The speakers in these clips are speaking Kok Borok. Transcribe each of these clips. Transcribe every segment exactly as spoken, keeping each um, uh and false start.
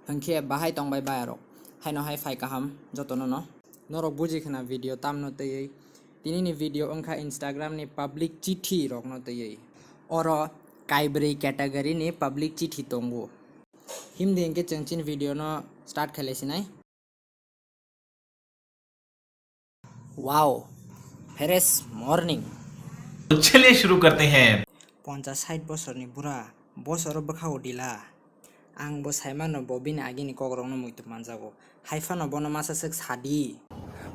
Hwnkhe bahai tongbai bayarok? Haino hai phai kaham jotono no. Norok buji khna video tamno twiwi. Tinini video wngkha Instagram ni public chithi rokno twiwi. Oro kaibrwi category ni public chithi tongo. Himdi hwnkhe chwng chini video no start khailai sinai. Wow, fresh morning. तो चलिए शुरू करते हैं। Ponchas sait bosorni bura, bosoro bwkha o dila. Ang bo saimano bo bini agini kokrokno muitu manjago. Haiphano bono masa swk sadi.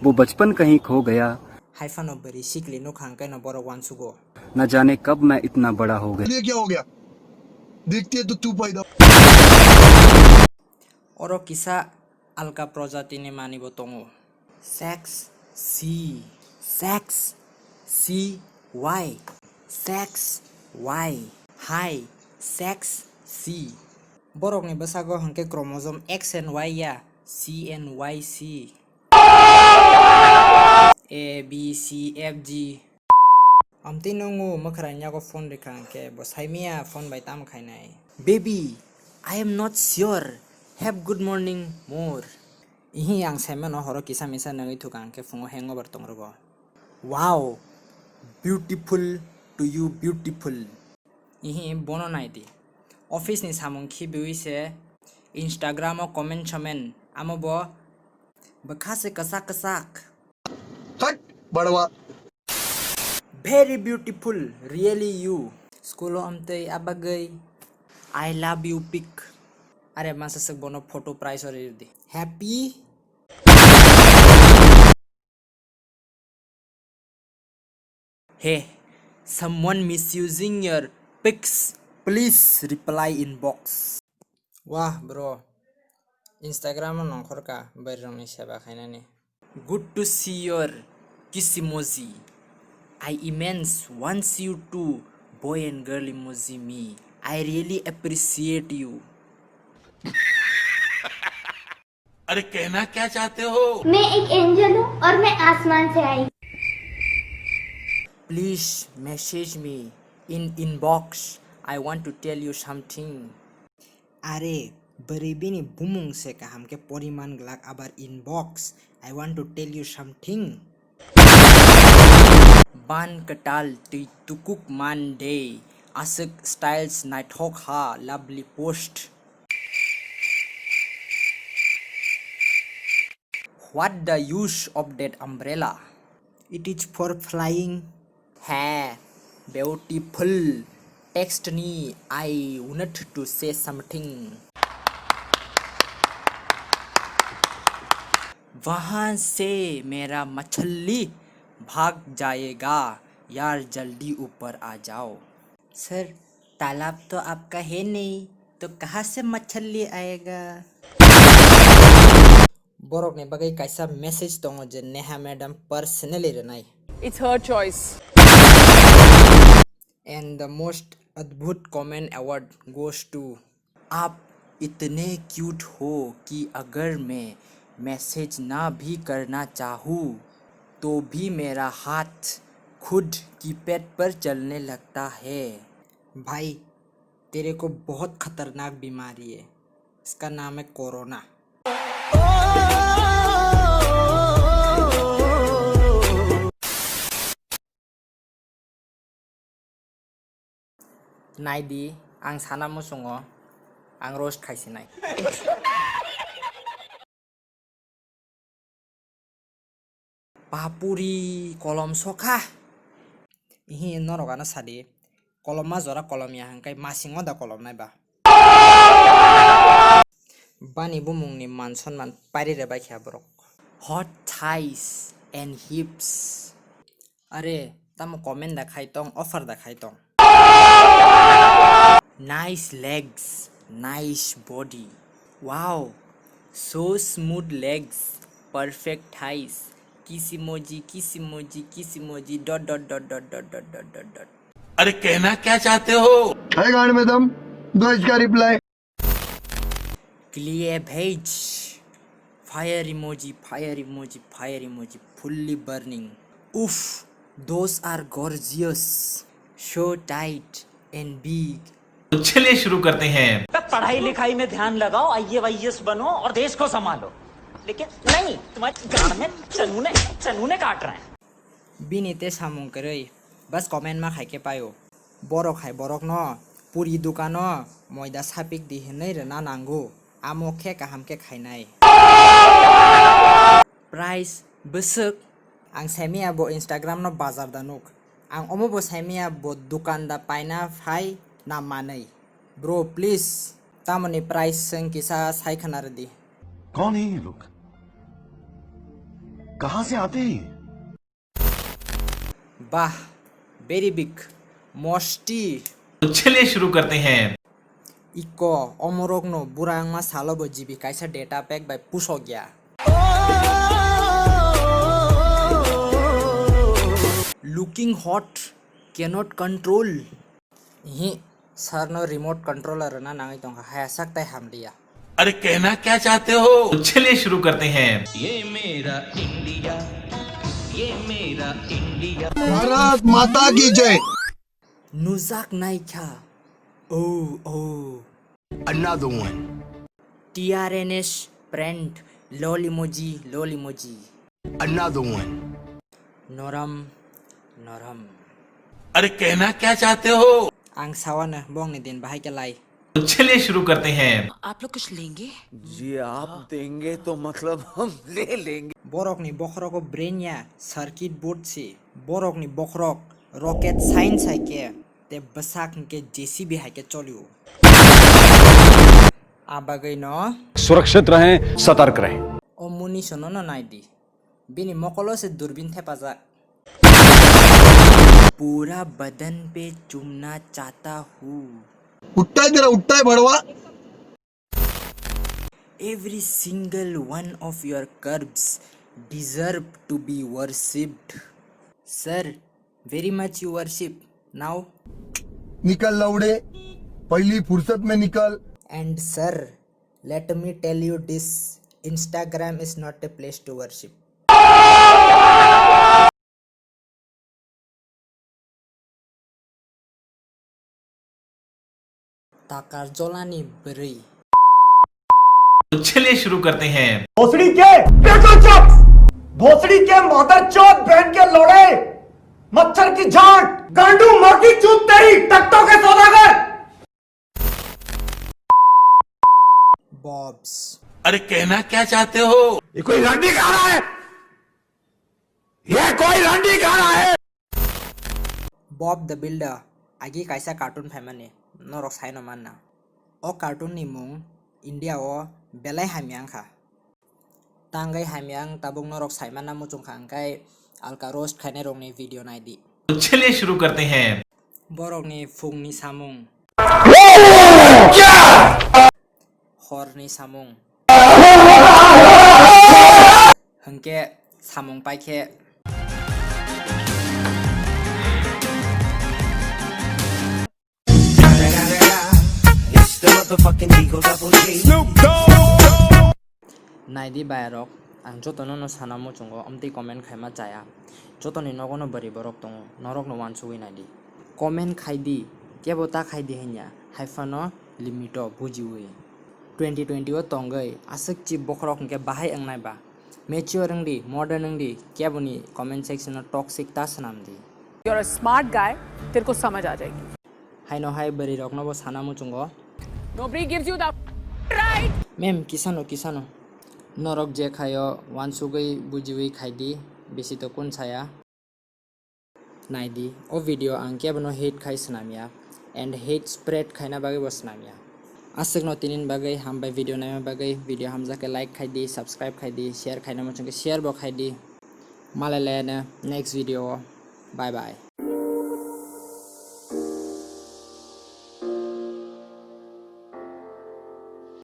वो बचपन कहीं खो गया। Haiphano bwrwi sikli nukha hwnkhe no borok uansugo. न जाने कब मैं इतना बड़ा हो गया। ये क्या हो गया? देखते तो तू पैदा। Oro kisa alka projatini manwi bo tongo. Sex, C, sex, C, Y, sex, Y, hi, sex, C. Borokni bwsago hwnkhe chromosome X and Y ya, C and Y C. A, B, C, F, G. Amtwi nwngo mwkhwrang yago phone rikha hwnkhe bo saimaya phone bai tamo khainai. Baby, I am not sure. Have good morning more. Ihi ang saimano horo kisa misa nangwi thuka hwnkhe phungo hangover tongrwgo. Wow, beautiful to you beautiful. Ihi bono naidi. Office ni samung khibiwi se Instagram o comment somen amo bo bwkha se kwchak kwchak. हट बड़वा। Very beautiful, really you. School o amtwi abagwi I love you pic. Are masa swk bono photo price o ridi. Happy. Hey, someone misusing your pics. Please reply inbox. Wah bro, Instagram o nongkhor ka bwrwi rokni seba khainani. Good to see your kiss emoji. I immense wants you to boy and girl emoji me. I really appreciate you. अरे कहना क्या चाहते हो? मैं एक एंजल हूँ और मैं आसमान से आई। Please message me in inbox. I want to tell you something. Are, bwrwi bini bumung se kaham khe poriman glak abar inbox. I want to tell you something. Ban kwtal twi tukuk man de, aswk styles naithok ha, lovely post. What the use of that umbrella? It is for flying. Hey, beautiful. Text ni, I wanted to say something. वहाँ से मेरा मछली भाग जाएगा, यार जल्दी ऊपर आ जाओ। सर, तालाब तो आपका है नहीं, तो कहाँ से मछली आएगा? Borokni bagwi kaisa message tongo je Neha madam personally rwnai. It's her choice. And the most adbhut comment award goes to, आप इतने क्यूट हो कि अगर मैं मैसेज ना भी करना चाहूँ तो भी मेरा हाथ खुद कीपैड पर चलने लगता है। भाई, तेरे को बहुत खतरनाक बीमारी है, इसका नाम है corona. Naidi, ang sana muchungo, ang roast khaisinai. Papuri kolom sokha. Ihi norok ano sadi. Kolom ma jora kolom ya hwnkhe masingo da kolom nai ba. Bani bumungni man sonman pairi re bai kha borok. Hot thighs and hips. Are, tamo comment da khai tong, offer da khai tong. Nice legs, nice body. Wow, so smooth legs, perfect thighs. Kiss emoji, kiss emoji, kiss emoji, dot dot dot dot dot dot dot dot dot. अरे कहना क्या चाहते हो? है गांड में दम, दो इसका reply. Cleavage, fire emoji, fire emoji, fire emoji, fully burning. Oof, those are gorgeous. So tight and big. तो चलिए शुरू करते हैं। पढ़ाई लिखाई में ध्यान लगाओ, आईएएस वाईएएस बनो और देश को संभालो। लेकिन नहीं, तुम्हारी गांड में चनूने, चनूने काट रहे हैं। Bini tei samung kwrwi, bas comment ma khai khe paio. Borok hai borokno puri dukano moida sapik di hwnwi rwna nango, amo khe kaham khe khainai. Price bwswk, ang saimanya bo Instagram no bazar da nuk. Ang omo bo saimanya bo dukan da paina phai na manwi. Bro, please, tamoni price swng kisa sai khna rwdi. कौन है ये लोग? कहाँ से आते हैं ये? Bah, very big, mosti. तो चलिए शुरू करते हैं। Iko, omorokno bura wngma salo bo G B kaisa data pack bai pusok ya. Looking hot, cannot control. Hi, sir no remote controller na nangwi tongkha, haya sak tai hamliya. अरे कहना क्या चाहते हो? तो चलिए शुरू करते हैं। ये मेरा इंडिया, ये मेरा इंडिया। भारत माता की जय। Nujak naikha. Oh, oh. Another one. T R N S print. Lolimoji, lolimoji. Another one. Norom, norom. अरे कहना क्या चाहते हो? Ang sawana bongni din bahai khe lai. तो चलिए शुरू करते हैं। आप लोग कुछ लेंगे? जी, आप देंगे तो मतलब हम ले लेंगे। Borokni bokhorogo brain ya circuit board si. Borokni bokhorok rocket science hai khe, te bwsak hwnkhe J C B hai khe cholio. Abagwi no. सुरक्षित रहें, सतर्क रहें। O munition no naidi. Bini mokolo se durbin thepajak. Pura badan pe chumna chahta hu. उठता है तेरा, उठता है भड़वा। Every single one of your curves deserve to be worshipped. Sir, very much you worship. Now. निकल लौड़े, पहली फुर्सत में निकल। And sir, let me tell you this, Instagram is not a place to worship. Takar jolani bwrwi. तो चलिए शुरू करते हैं। भोसड़ी के, बिल्कुल चुप। भोसड़ी के मादरचोद बहन के लोड़े, मच्छर की जान, गांडू माँ की चूत तेरी, टट्टों के सौदागर। Bobs. अरे कहना क्या चाहते हो? ये कोई लड़ने का रहा है? ये कोई लड़ने का रहा है? Bob the Builder, agi kaisa cartoon phaimani, norok saino manna. O cartoon ni mung India o belai hamya wngkha. Tangwi hamya wng tabuk norok saimanna muchungkha hwnkhe alka roast khainai rokni video naidi. तो चलिए शुरू करते हैं। Borokni phungni samung. Horni samung. Hwnkhe samung paikhe. Naidi bayarok, ang jotono no sana muchungo, amtwi comment khaima chaya. Jotoni nogo no bwrwi borok tongo, norok no uansugwi naidi. Comment khaidi, kebo ta khaidi hinya, haiphano limit o bujiwi. Twenty twenty o tongwi aswk chip bokhorok hwnkhe bahai wngnai ba? Mature wngdi, modern wngdi, keboni comment section o toxic ta swnamdi. You're a smart guy, तेरे को समझ आ जाएगी। Haino hai bwrwi rokno bo sana muchungo. Nobody gives you the right. Mem, kisano, kisano. Norok je khaio, uansugwi bujiwi khaidi, bisi to kun saya. Naidi, o video ang kebono hate khai swnamya, and hate spread khaina bagwi bo swnamya. Aswkno tinini bagwi hambai video naima bagwi, video hamjakhe like khaidi, subscribe khaidi, share khaina muchungkhe share bo khaidi. Malai laiyano next video o. Bye bye.